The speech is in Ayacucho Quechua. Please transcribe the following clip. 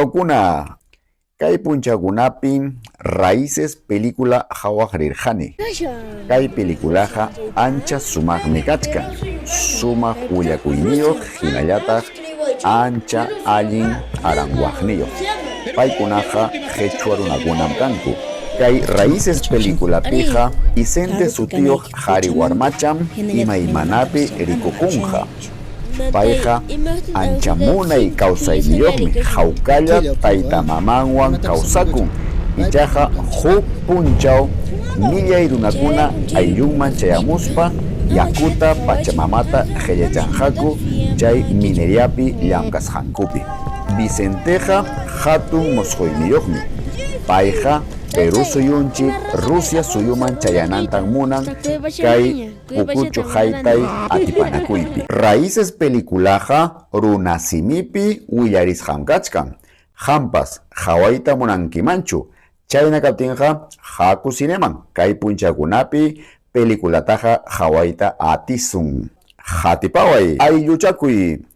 Kuna, kay punchawkunapim Raíces pelicula qhawaq rirqani. Kay peliculaqa ancha sumaqmi kachkan, sumaq willakuyniyuq hinallataq ancha allin aranwaqniyuq. Paykunaqa qhichwa runakunam kanku. Kay Raíces peliculapiqa Vicente sutiyuq qhari warmacham imaymanapi rikukunqa. Payqa ancha munay kawsayniyuqmi, hawkalla tayta-mamanwan kawsakun. Ichaqa huk punchaw millay runakuna ayllunman chayamuspa yakuta Pachamamata qillachanqaku chay mineriapi llamkasqankupi. Vicenteqa hatun musquyniyuqmi. Payqa Perú suyunchik Rusia suyuman chayanantan munan kay Pukuchu haytay atipanakuypi. Raíces peliculaqa runasimipi willarisqam kachkan. Qampas qhawayta munankimanchu? Chayna kaptinqa haku cineman kay punchawkunapi peliculataqa qhawayta atisun. Qatipaway! Aylluchakuy!